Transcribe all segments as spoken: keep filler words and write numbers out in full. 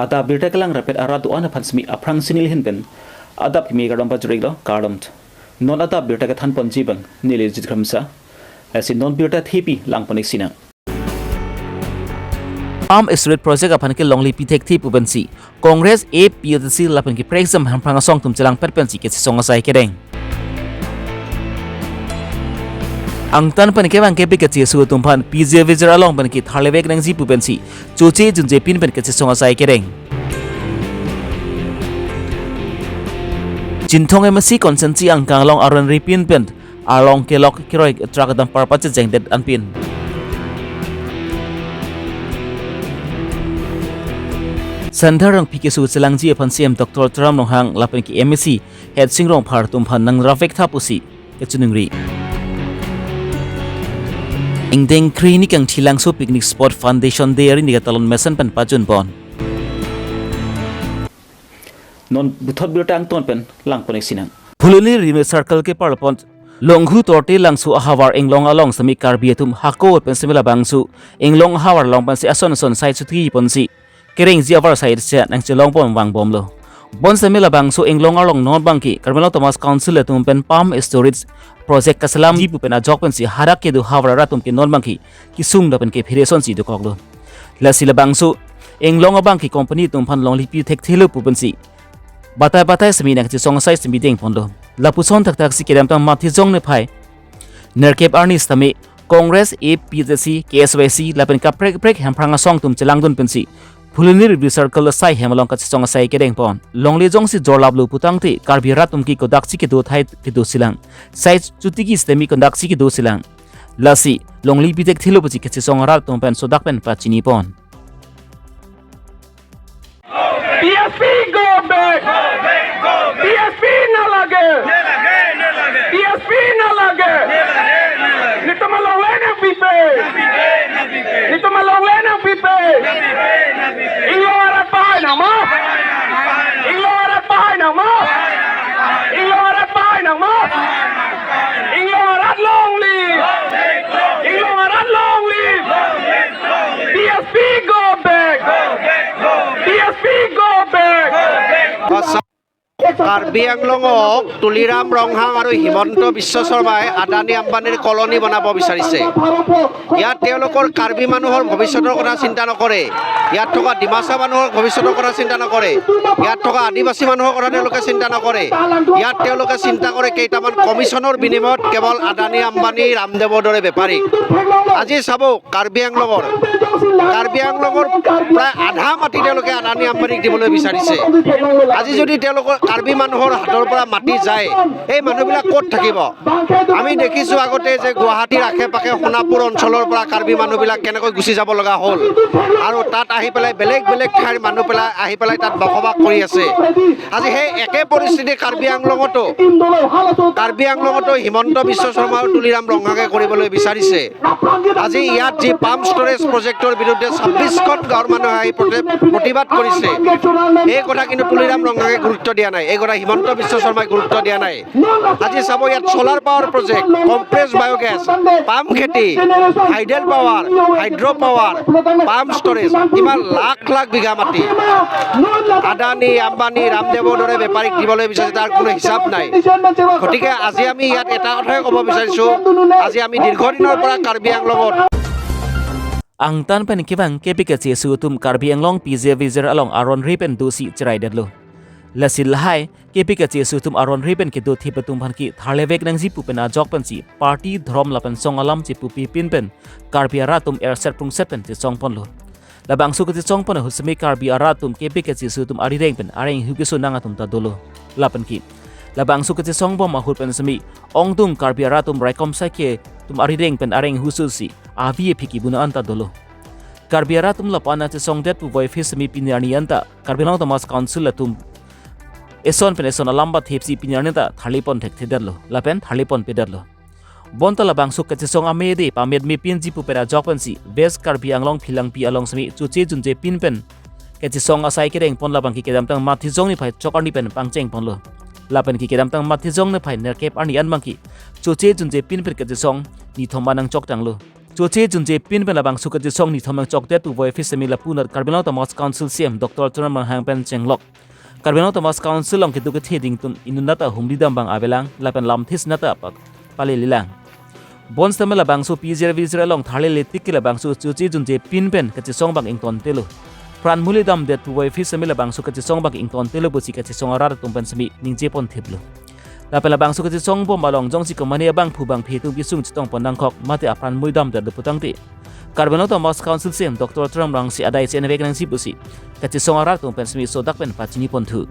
Adap birta kelang rapet arat do-an aphan semi aphrang si neli ahin pen adap kimi kardom pajir-iklo, kardom. Non adap birta kethan ponji abang neli Jit Kramsa. Lasi non birta thepi lang pon-ik sinang. Palm Asteroid Project aphan ke longle pi thekthe pu pensi Congress, A P H L C lapen ke Prek Jam Hemprang Asong atum chelangpet pensi kachesong asai kedeng. Angtan pen kevang kepi kachesu atum aphan P J Vijar along pen ke tharlevek nangji pu pensi choche junje pin pen kachesong asai kedeng. Chinthong M A C constituency angkang along aron ripin pen along kelok keroi truck dumper pachejeng det anpin. Sandar Rongpi keso chelangji aphan C M Doctor Tuliram Ronghang lapen ke M A C Headsing Rongphar atum aphan nang ravek tha pusi kachiningri. Ingdeng kre hini kangthilangso picnic spot Foundation Day arni katalon mesen pen pajun pon. Non puthot birta angton pen lang pon-ik sinang. Phuloni Rimi Circle ke parlopon Longhu Torte Langso ahavar Inglong along semi Karbi atum hako pen semi labangso Inglong ahavar along pensi ason ason sai chuti ponsi kerengji ahavar sai se nangchelong pon vangbomlo. Bon semi labangso Inglong along non abangke Karbi Anglong Autonomous Council atum pen Palm Asteroid Project kaselamji pu pen ajok pensi hadak kedo ahavar arat atum ke non abangke kesung lapen ke phere asonsi dokoklo. Lasi labangso Inglong abangke company atum aphan longle pi thekthelo pu pensi batai batai semi nangchesong asai semi deng ponlo. Lapuson thakthak si kedamtang Matijong niphai nerkep arni sitame Congress, A P H L C, K S Y C lapen kaprek kaprek Hemprang Asong atum chelangdun pensi Phuloni Rimi Circle asai hem along kachesong asai kedeng pon. Longle jongsi jorlaplo putangte Karbi arat atum ke kodakchi kedo athai kedo silang, sai chutiki sitame kodakchi kedo silang. Lasi longle pi thekthelo pusi kachesong arat atum pen sodak pen pachini pon. P S P go back! P S P na lage! P S P na lage! Netum alongle nangpipe! Netum alongle nangpipe! Inglong arat pahai nangma! Inglong arat pahai nangma! Inglong arat pahai nangma! Inglong arat long live! Inglong arat long live! P S P go back! P S P go back! Karbi Anglongok Tuliram Ronghang আৰু হিমন্ত বিশ্ব শৰ্মাই আদানী আম্বানীৰ কলনী বনাব বিচাৰিছে। ইয়াত তেওঁলোকৰ কাৰ্বি মানুহৰ ভৱিষ্যতৰ কথা চিন্তা নকৰে। ইয়াত থকা ডিমাচা মানুহৰ ভৱিষ্যতৰ কথা চিন্তা নকৰে। ইয়াত থকা আদিবাসী মানুহৰ কথা তেওঁলোকে চিন্তা নকৰে। ইয়াত তেওঁলোকে চিন্তা কৰে কেইটামান কমিশ্যনৰ বিনিময়ত কেৱল আদানী আম্বানী ৰামদেৱৰ দৰে বেপাৰী। আজি চাব, কাৰ্বি আংলঙৰ, কাৰ্বি আংলঙৰ প্ৰায় আধা মাটি তেওঁলোকে আদানী আম্বানীক দিবলৈ বিচাৰিছে। আজি যদি তেওঁলোকৰ কাৰ্বি মানুহৰ হাতৰ পৰা মাটি যায়, এই মানুহবিলাক ক'ত থাকিব? আমি দেখিছো আগতে যে গুৱাহাটীৰ আশে পাশে সোণাপুৰ অঞ্চলৰ পৰা কাৰ্বি মানুহবিলাক কেনেকৈ গুচি যাব লগা হ'ল আৰু তাত আহি পেলাই বেলেগ বেলেগ ঠাইৰ মানুহ পেলাই আহি পেলাই তাত বসবাস কৰি আছে। আজি সেই একে পৰিস্থিতি কাৰ্বি আংলঙতো, কাৰ্বি আংলঙতো হিমন্ত বিশ্ব শৰ্মা আৰু তুলিৰাম ৰংহাঙে কৰিবলৈ বিচাৰিছে। আজি ইয়াত যি পাম ষ্টৰেজ প্ৰজেক্টৰ বিৰুদ্ধে ছাব্বিশখন গাঁৱৰ মানুহে আহি প্ৰতি-, প্ৰতিবাদ কৰিছে। এই কথা কিন্তু তুলিৰাম ৰংহাঙে গুৰুত্ব দিয়া নাই, এই কথা হিমন্ত বিশ্ব শৰ্মাই গুৰুত্ব দিয়া নাই। আজি চাব, ইয়াত solar power project, compress biogas, palm খেতি, hydel power, hydro power, pump storage, ইমান লাখ লাখ বিঘা মাটি আদানী, আম্বানী, ৰামদেৱৰ দৰে বেপাৰীক দিবলৈ বিচাৰিছে, তাৰ কোনো হিচাপ নাই। গতিকে আজি আমি ইয়াত এটা কথাই ক'ব বিচাৰিছো, আজি আমি দীৰ্ঘদিনৰ পৰা কাৰ্বি আংলঙত Angtan pen kevang K P K C S U atum Karbi Anglong P J Vijar along aron ri pen dosi cherai detlo. Lasi lahai K P K C S U atum aron ri pen kedo thip atum aphan ke tharlevek nangji pu pen ajok pensi party, dhrom lapen song alam chepupi pin pen Karbi arat atum erset prungset pen chesong ponlo. Labangso kachesong pon ahut semi Karbi arat atum K P K C S U atum arireng pen areng hu keso nang atum ta dolo. Lapen ke labangso kachesong bom ahut pen semi ongdung Karbi arat atum raikom saike atum arireng pen areng hu susi avi aphi kibuna anta dolo. Karbi arat atum lapu-an chesong det pu voiphit semi pini arni anta Karbi Anglong Autonomous Council atum eson pen eson alam ba thepsi pini arni anta tharli pon thekthedetlo lapen tharli ponpedetlo. Bonta labangso kachesong amede pamet mepinji pu pen ajok pensi West Karbi Anglong Philangpi along semi choche junje pin pen kachesong asai kereng pon labang ke kedamtang Matijong niphai chok arni pen pangcheng ponlo. Lapen ke kedamtang Matijong niphai nerkep arni an bang ke choche junje pin pen kachesong nithom anang chok tanglo. Choche junche pin pen labangso kachesong nithom nangchokdet pu voiphit sitame lapu anat Karbi Anglong Autonomous Council C E M Doctor Tuliram Ronghang pen chenglok. Karbi Anglong Autonomous Council along kedo kethe dingtum inut anat ahumri dambang avelang lapen lamthe si anat apak palelelang. Bonsitame labangso P G R V G R along tharlele tik ke labangso choche junche pin pen kachesong abang ingtontelo. Pran muli damdet pu voiphit sitame labangso kachesong abang ingtontelo pusi kachesong arat atum pen sitame ningjeponthiplo. Lapen labangso kachesong bom along jongsi komane abangphu bangphi atum kesung chetongpon nangkok mate apran muli damdetlo putangte, Karbi Anglong Autonomous Council C E M Doctor Tuliram Ronghang si adai si envek nangji pusi kachesong arat atum pen sitame sodak pen pachiniponthu.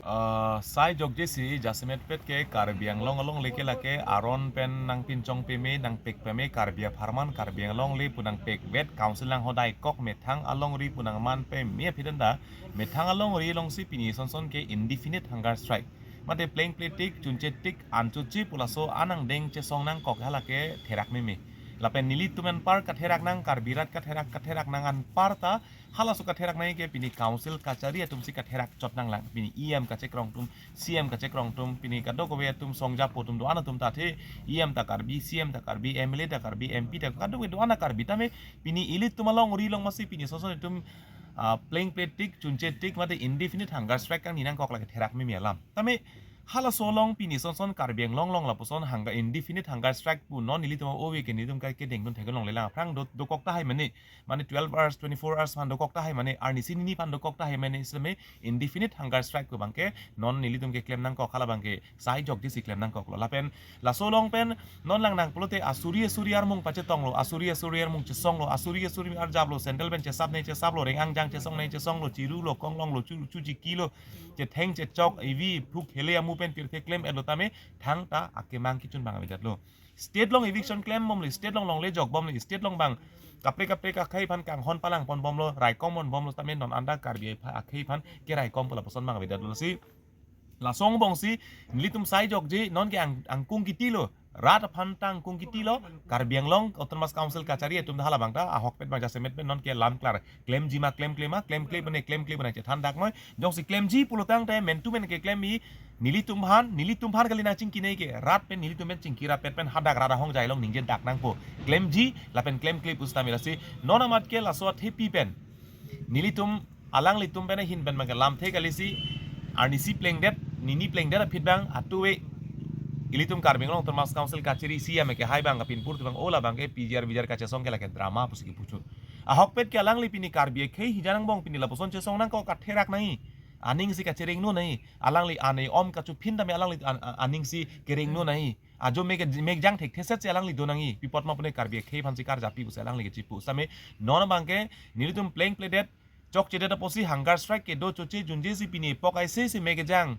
Ah, sai jokje si jasemet pet ke Karbi Anglong alongle ke lake aron pen nangpinchong peme nangpek peme Karbi apharman Karbi Anglong le pu nangpekvet council nanghodai kok methang alongri pu nangman peme aphi danda methang alongri alongsi pini sonson ke indefinite hunger strike. Mate plengple tik chunche tik anchoche pu laso anangdeng chesong nangkok halake therak meme. Lapen nelitum anpar katherak nang Karbi rat katherak katherak nang anparta halaso katherak nang ke pini council kachari atum si katherak chot nanglang. Pini E M kachekrong atum, C E M kachekrong atum, pini kadokave atum songjapo atum do-an atum ta athe E M ta Karbi, C E M ta Karbi, M L A ta Karbi, M P ta kadokave do-an a Karbi tame pini ilitum alongri along masi pini sonson itum ah, plengple tik chunche tik mate indefinite hunger strike kangni nangkok lake therak meme alam. Tame halaso along pini sonson Karbi Anglong along lapuson hunger indefinite hunger strike pu non nelitum ove ke nelitum kai kedeng dun thek along lelang aphrang do dokok tahai mane, mane twelve hours, twenty-four hours aphan dokok tahai mane, arnisi nini aphan dokok tahai mane sitame indefinite hunger strike pu abangke non nelitum keklem nangkok hala abangke sai jokje si klem nangkoklo. Lapen laso along pen non langnang pulote asuri asuri armung pachetonglo, asuri asuri armung chesonglo, asuri asuri arjaplo, sandal pen chesapne chesaplo, reng angjang chesongne chesonglo, chirulo, konglonglo, chu chuchikilo, chetheng chechok, ivi phuk hele amu pen pirthe klem-etlo tame thangta akemang kechun abang avedetlo. State along eviction klembomlo, state along longle jokbomlo, state along abang kaprek kaprek akhei aphan kanghon palangponbomlo, raikom ponbomlo tame non anta Karbi apha-, akhei aphan keraikom pu lapuson abang avedetlo si. Laso angbong si nelitum sai jokje non ke ang-, angkung kitilo, rat aphan ta angkung kitilo, Karbi Anglong Autonomous Council kachari atum hala abang ta ahokpet abang jasemet pen non ke lam klar klemji ma klemkle ma, klemkle pu ne klemkle pu nangchethan dak noi. Jongsi klemji pulo tangte men tu men keklem-i nelitum aphan, nelitum aphan kali nangchingki nei ke, rat pen nelitum pen chingki rapet pen hadak rat ahongjai along ningje dak nangpo. Klemji lapen klemkle pusitame lasi non amat ke laso athepi pen nelitum alanglitum pen ahin pen abangke lamthe kali si arnisi plengdet, nini plengdet aphi abang atuve ilitum Karbi Anglong Autonomous Council kachari si ame ke hai abang kapinpur tu abang ola abangke P G R V G R kachesong ke lake drama pusi kepuchot. Ahokpet ke alangli pini Karbi akhei hijan angbong pini lapuson chesong nangkok katherak nangji. Aning si kachereng non nangji. Alangli ane om kachuphin tame alangli an-, an-, aning si kereng non nangji. Ajo mek, mek jang thektheset si alangli do nangji. Pi apot ma pu ne Karbi akhei aphan si karjapi pusi alangli kechipu. Sitame non abangke nelitum plengpledet chokchedet apotsi hunger strike kedo choche junje si pini pok aise si mek kejang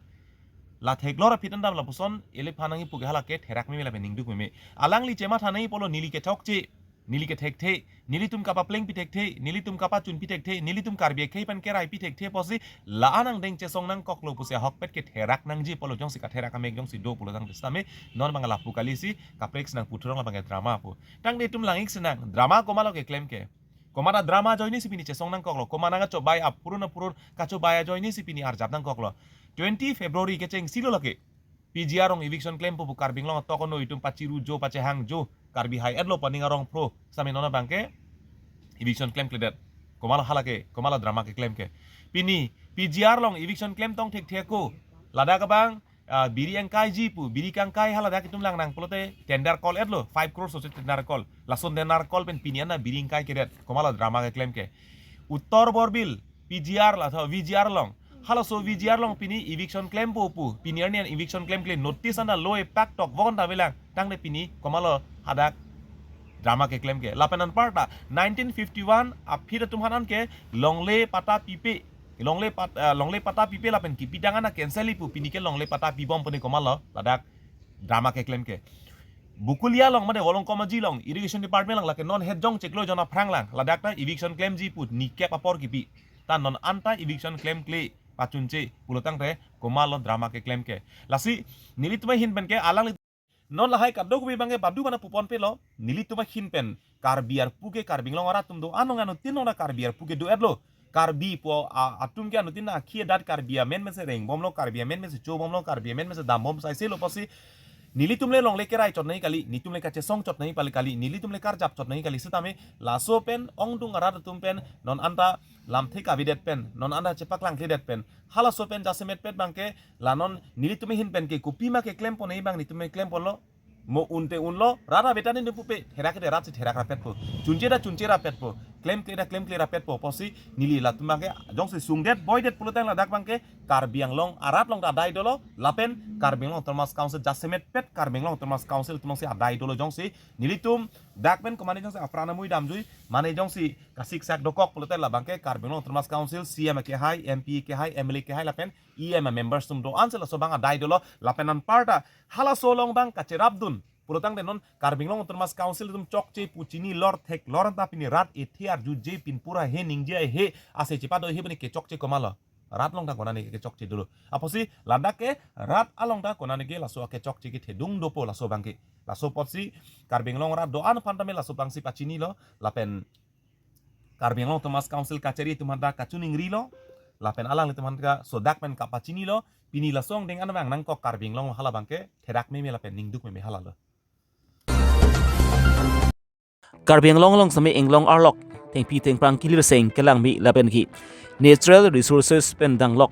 la theklor aphi tandam lapuson eliphan nangji pu ke halake therak meme lapen ningduk meme. Alangli chematha nangji pulo neli kechokche, neli kethekthe, nelitum kapaplengpi thekthe, nelitum kapachunpi thekthe, nelitum Karbi akhei aphan keraipi thekthe apotsi la-an angdeng chesong nangkoklo pusi ahokpet ketherak nangji pulo jongsi katherak amek jongsi do pulo tangte sitame non abang lapu kali si kaprek si nangputhurong labang ke drama pu. Tangte itum lang-ik sinang drama komatlo keklem ke. Komat adrama ajoine si pini chesong nangkoklo. Komat nangkachobai apurun apurun kachobai ajoine si pini arjap nangkoklo. Twenty February kechengsilo lake P G R along eviction klempo pu Karbi Anglong atok ono itum pachiru jo pachehang jo Karbi hai-etlo pu aning arong phro sitame non abangke eviction klemkledet. Komatlo halake, komatlo drama keklem ke. Pini P G R along eviction klemtong thekthe ako. Ladak abang ah, biri angkaiji pu, biri kangkai haladak itum langnang pulote tender call-etlo, five crore soche tender call. Lason tender call pen pini ana biri angkai kedet, komatlo drama keklem ke. Uttor Borbil, P G R la tho, V G R along. Halaso V G R along pini eviction klempo pu, pini arni an eviction klemkle notice anta lo epak tokvok anta avelang. Tangte pini komatlo hadak drama keklem ke. Lapen anparta nineteen fifty-one aphi atum aphan anke longle patta pipe. Longle pat, ah, longle patta pipe lapen kipidang ana cancel-i pu pini ke longle patta pibom pu ne komatlo ladak drama keklem ke. Bokolia along mate Volongkom Aji along irrigation department along lake non het jong chiklo jon aphrang lang ladak ta eviction klemji pu nikep apor kipi. Ta non anta eviction klemkle pachunche pulo tangte komatlo drama keklem ke. Lasi nelitum ahin pen ke alangli non lahai kadokave abangke badu bana pupon pelo, nelitum ahin pen Karbi arpu ke Karbi Anglong arat atum do-an anuttin nona Karbi arpu ke do-etlo. Karbi pu a-, atum ke anuttin akhi adat Karbi amen mese rengbomlo, Karbi amen mese chobomlo, Karbi amen mese dambom saiselo pusi Nelitum le longle kerai chot nangji kali, nelitum le kachesong chot nangji pali kali, nelitum le karjap chot nangji kali sitame, laso pen ongdung arat atum pen non anta lamthe kavedet pen, non anta chepaklangkledet pen, halaso pen jasemet pet abangke, la non nelitum ahin pen ke kopima keklem pon nangji abang nelitum keklem ponlo. Mo unte unlo, rat ave ta nelitum pupe, therak ke rat si therak rapetpo. Chunche ta chunche rapetpo. Klemkle ta klemkle rapetpo. Pusi neli latum abangke jongsi sungdet boidet pulotangte ladak abangke Karbi Anglong arat along ta adai dolo, lapen Karbi Anglong Autonomous Council jasemet pet Karbi Anglong Autonomous Council atum alongsi adai dolo jongsi nelitum dak pen komane jongsi apran amui damjui, mane jongsi kasiksak dokok pulotangte labangke Karbi Anglong Autonomous Council C M akehai, M P akehai, M L A akehai lapen E M members atum do-an si laso abang adai dolo, lapen anparta halaso along abang kacherapdun pulotangte non Karbi Anglong Autonomous Council atum chokche pu chini lor theklor anta pini rat ethe arjuje pin pura he ningje he ase chepado he pini kechokche komatlo. Rat along ta konane kechokche dolo. Apotsi ladak ke rat along ta konane ke laso kechokche kethedung dopo laso abangke. Laso apotsi Karbi Anglong rat do-an aphan tame laso abangsi pachinilo, lapen Karbi Anglong Autonomous Council kachari atum aphanta kachiningrilo, lapen alanglitum aphanta sodak pen kapachinilo, pini laso angdeng an abang nangkok Karbi Anglong hala abangke therak meme lapen ningduk meme halalo. Karbi Anglong along seme inglong arlok, thengpi thengphrang kilirseng kelangme lapen ke natural resources pen danglok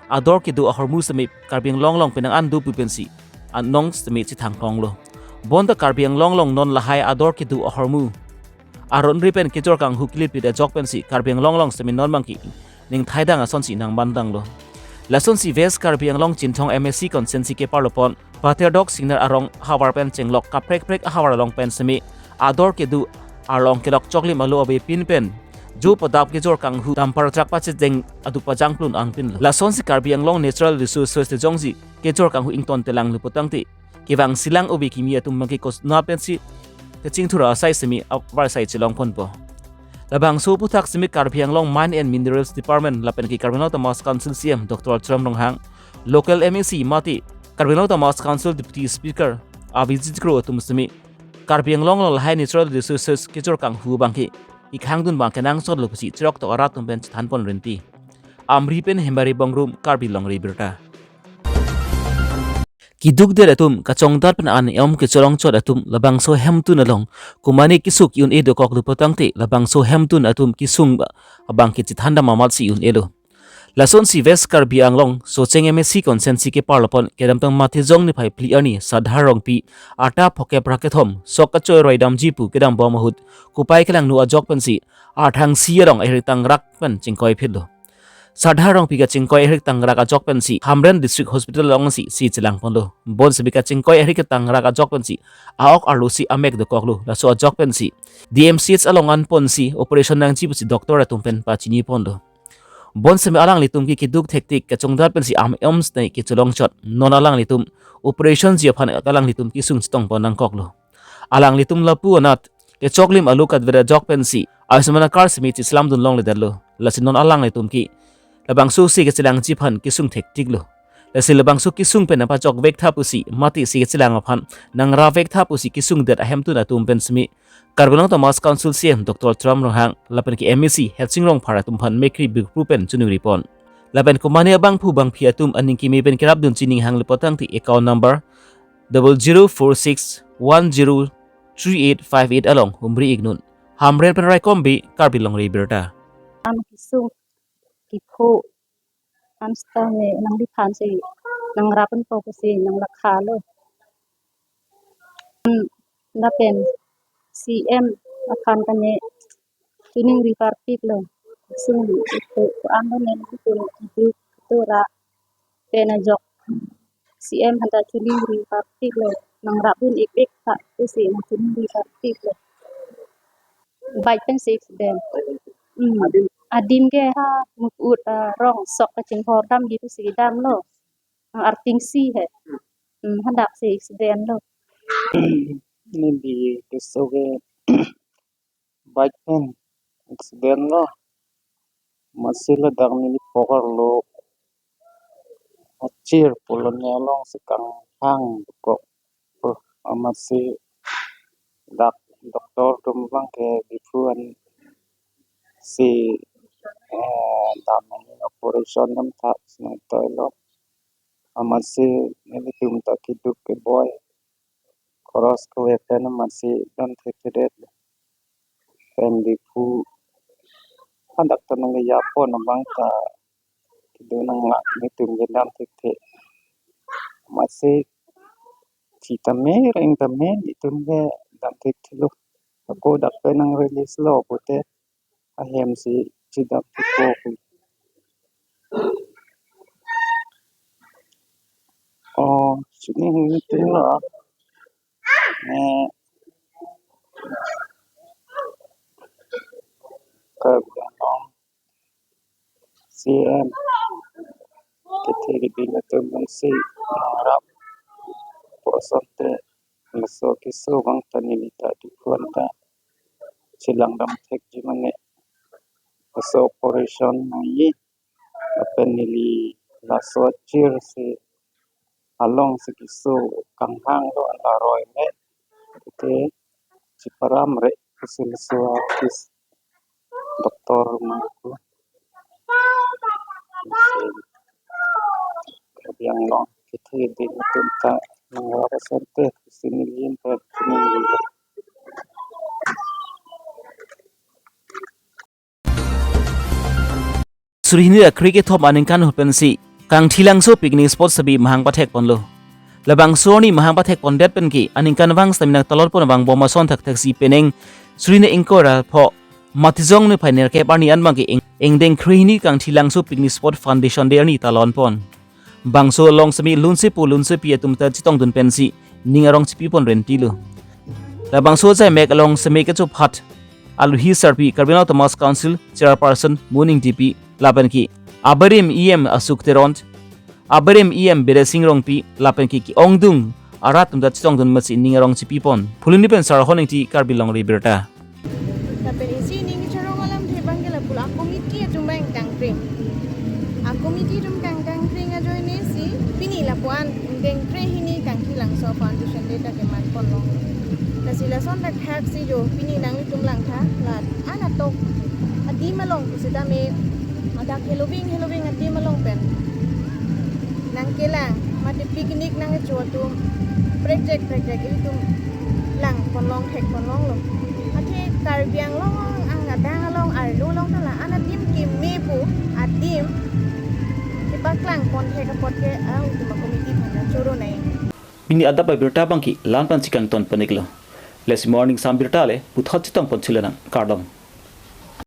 ador kedo ahormu seme Karbi Anglong along penang an do pu pensi anong seme chethangthonglo. Bonta Karbi Anglong along non lahai ador kedo ahormu aron ri pen kejor kanghu kilipit ajok pensi Karbi Anglong along seme non abangke ning thaidang asonsi nangmandanglo. Lasonsi West Karbi Anglong Chinthong M A C constituency keparlo pon Paterdok Singnar arong havar pen chenglok kaprek prek ahavar along pen seme ador kedo arlong kelok choklim alo ave pin pen jo padap kejor kanghu dampar chak pachejeng aduk pajangplun angpinlo. Lasonsi Karbi Anglong natural resources te jongsi kejor kanghu ington telang lupotangte kevang silang ove kimi atum abangke kosna pensi kachingthur asai seme avarsai chelong ponpo. Labangso aphuthak seme Karbi Anglong Mine and Minerals Department lapen ke Karbi Anglong Autonomous Council C M Doctor Tuliram Ronghang, local M A C mate Karbi Anglong Autonomous Council Deputy Speaker Abhijit Kro atum seme Karbi Anglong along lahai natural resources kejor kanghu abangke ikhangdun abang kenangsotlo pusi chiroktok arat atum pen chethan pon rinti. Amri pen Hemari Bongrung, Karbi Longri Abirta. Keduk det atum, kachongdat pen an-eom kecholong chot atum labangso hemtun along komane kesung un-e dokok lupotangte labangso hemtun atum kesung ba-, abangke chethan dam amatsi un-elo. Lasonsi West Karbi Anglong Socheng M A C constituency keparlo pon kedamtang Matijong niphai phli arni Sadhar Rongpi arta phokep ra kethom sok kachoi roi damji pu kedam bom ahut kopai kelangno ajok pensi arthangsi arong erik tangrak pen chingkoi phitlo. Sadhar Rongpi kachingkoi erik tangrak ajok pensi Hamren District Hospital alongsi si chelang ponlo. Bonseme kachingkoi erik tangrak ajok pensi a-ok arlo si amek dokoklo. Laso ajok pensi D M C H along an ponsi operation nangji pusi doctor atum pen pachini ponlo. Bonseme alanglitum ke keduk thektik kachongdat pensi an-eom sene kecholong chot. Non alanglitum operation ji aphan alanglitum kesung chetong pon nangkoklo. Alanglitum lapu anat kechoklim alo kadvera ajok pensi Ayushman card seme cheslam dun longledetlo. Lasi non alanglitum ke labangso si kachelangji aphan kesung thektiklo. Lasi labangso kesung pen apachok vektha pusi mate si kachelang aphan nangra vektha pusi kesungdet ahemtun atum pen seme Karbi Anglong Autonomous Council C M Doctor Tuliram Ronghang lapen ke M A C Hersing Rongphar atum aphan mekri bikru pen chiningri pon. Lapen komane abangphu bangphi atum aning keme pen kerapdun chining hang lupotangte account number double zero four six one zero three eight five eight along humri iknun. Hamren pen Raikom Bey, Karbi Longri Abirta. An kesung kepho an sitame nangliphan si nangrap pen po pusi nanglakhalo. Hmm, lapen C M aphan kane chiningri parpiklo. Sung itu ko an lo nen itu itu itu ra pen ajok C M aphanta chiningri parpiklo. Nangrap dun ik ik tha pusi nangchiningri parpiklo. Bike pen si accident. Hmm. Adim ke ha mukut, ah, rong sok kachinghor damji pusi damlo. Ah, arting si he. Hmm, hadak si accident lo. Neli keso ke bike pen accident lo. Amatsi ladak neli phok arlo achir pulo ne alongsi kanghang dokok. Oh, amatsi dak doctor atum abangke biphu an si, eh, dam operation dam tha sine toilo. Amatsi nelitum ta keduk keboi. Cross kave pen amatsi dam thekthedet. Pen Diphu hadak ta nangkejapon abang ta kedo nanglak nelitum kedam thekthe. Amatsi thi tame reng tame nelitum kedam thekthelo. Ako dak pen nang release lo pute ahem si chedam thekpo. Oh, sini hini tinglo. Ne. Karbi Anglong C M kethe keding atum longsi nangrappo asonte laso keso abang ta neli ta Diphu an ta chelangdam thekji mane laso operation nangji. Lapen neli laso achir si alongsi keso kanghanglo an aroi me. Te cheparamre pusi laso artist doctor mangku. Karbi Anglong kethe keding atum ta nangrap asonte pusi neli pen neli. Suri hini ra kre-kethom aningkan ahut pensi Kangthilangso picnic spot sabi mahang pathekponlo. Labangso arni mahang pathekpondet penke aningkanvang stamina talonpon abang bom ason thakthak si penang suri hini ingkoi ra pho Matijong niphai nerkep arni an abangke ing-, ingdeng kre hini Kangthilangso picnic spot foundation day arni talonpon. Bangso along semi lunsepo lunsepi atum ta chetongdun pensi ning arong chepipon rentilo. Labangso ajaimek along semi kechophat aluhi sarpi Karbi Anglong Autonomous Council Chairperson Mo Ingtipi lapenke abarim E M Ashok Teron, abarim E M Biren Sing Rongpi lapenke ke-ongdung arat atum ta chetongdun masi ning arong chepipon. Phuloni pen Sarhon Ingti, Karbi Longri Abirta. Lapen isi ning kacharong alamthe abangke lapu a-committee atum abang tangkring. A-committee atum kangtangkring ajoine si pini lapu-an ingdeng kre hini Kangthilangso foundation day ta kematponlong. Lasi lason thakthak si jo pini nanglitum langtha la-an atok adim along pusitame adak heloving heloving adim along pen nangkelang mate picnic nangkecho atum prekjak prekjak ilitum langponlong thekponlonglo. Athe Karbi Anglong ang adang along arlo along ta la-an adim kemepo adim kepaklangpon thek apot ke ang itum a-committee aphan ta choro nai. Pini adap abirta abangke la-an pensi kangton paniklo. Lasi morning sam birta le puthot chetongpon chilonang, kardom.